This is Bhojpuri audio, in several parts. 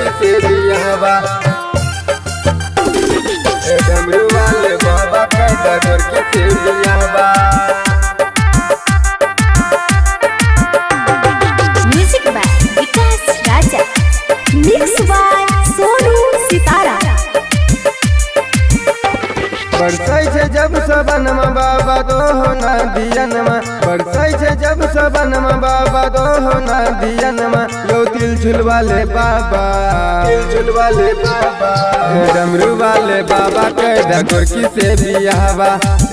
गोरकी से बियाहवा। ए डमरू वाले बाबा कैदा गोरकी से बियाहवा। Music by Vikas Raja. Mix by Sonu Sitara. बरसै छै जब सबनमा बाबा दो हो ना दियनमा। बरसै छै जब सबनमा बाबा दो हो ना दियनमा। यो तिल झुलवाले बाबा, तिल झुलवाले बाबा। ए डमरू वाले बाबा कैदा गोरकी से बियाहवा।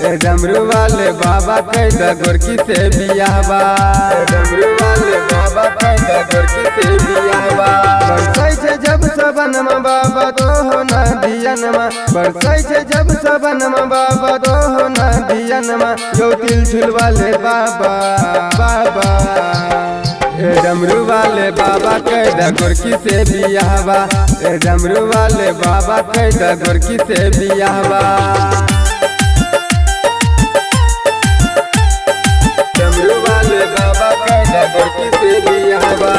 ए डमरू वाले बाबा कैदा गोरकी से बियाहवा। ए डमरू वाले बाबा कैदा गोरकी से बियाहवा। बरसै छै जब सबनमा बाबा दो हो ना दियनमा। बरसै छै जब सबनमा बाबा दो हो ना दियनमा। यो तिल झुलवाले बाबा बाबा। ए डमरू वाले बाबा कैदा गोरकी से बियाहवा। ए डमरू वाले बाबा कैदा गोरकी से बियाहवा। डमरू वाले बाबा कैदा गोरकी से बियाहवा।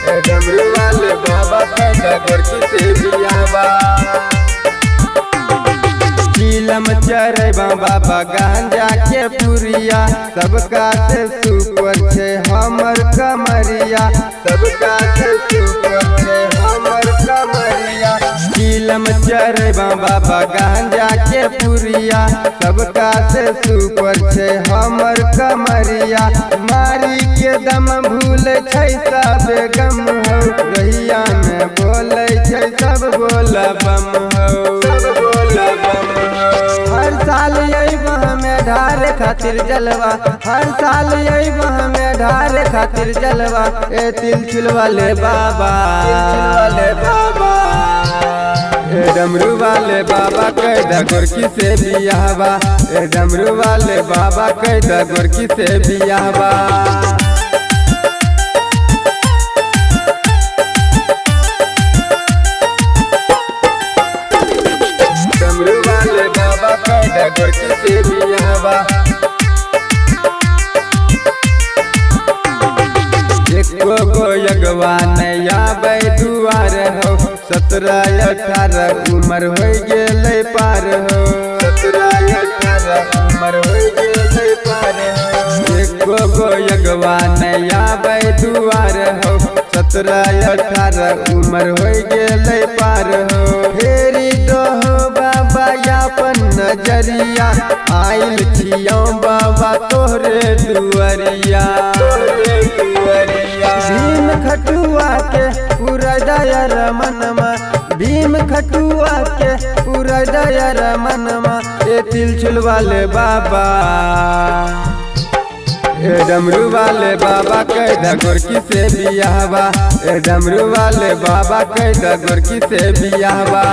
ए डमरू वाले बाबा कैदा गोरकी से बियाहवा। चिलम चढ़ैबा बाबा गांजा के पुरिया। सबका से सुपर छै हमर कमरिया। सबका से सुपर छै हमर कमरिया। चिलम चढ़ैबा बाबा गांजा के पुरिया। सबका से सुपर छै हमर कमरिया। मारी के दम भूल छै सब गम हो। रहिया में बोलै छै सब बोल बम हो, सब बोल बम हो। हर साल अइबो हमें ढार खातिर जलवा। हर साल अइबो हमें ढार खातिर जलवा। ए तिल चुलवाले बाबा, तिल चुलवाले बाबा। ए डमरू वाले बाबा कैदा गोरकी से बियाहवा। ए डमरू वाले बाबा कैदा गोरकी से बियाहवा। डमरू वाले बाबा कैदा गोरकी से बियाहवा। एको गो यगवा नहीं आबै दुआर हो। 17 18 उम्र हो गेलै पार हो। 17 18 उम्र हो गेलै पार हो। एको गो यगवा नहीं आबै दुआर हो। 17 18 उम्र हो गेलै पार हो। फेरी दहो बाबा अपन नजरिया। आइल छियौ बाबा तोहरे दुआरिया, तोहरे दुआरिया। भीम खटुआ के पूरा दया मनमा। भीम खटुआ के पूरा दया मनमा। ए तिल चुलवाले बाबा, ए डमरू वाले बाबा कैदा गोरकी से बियाहवा। ए डमरू वाले बाबा कैदा गोरकी से बियाहवा।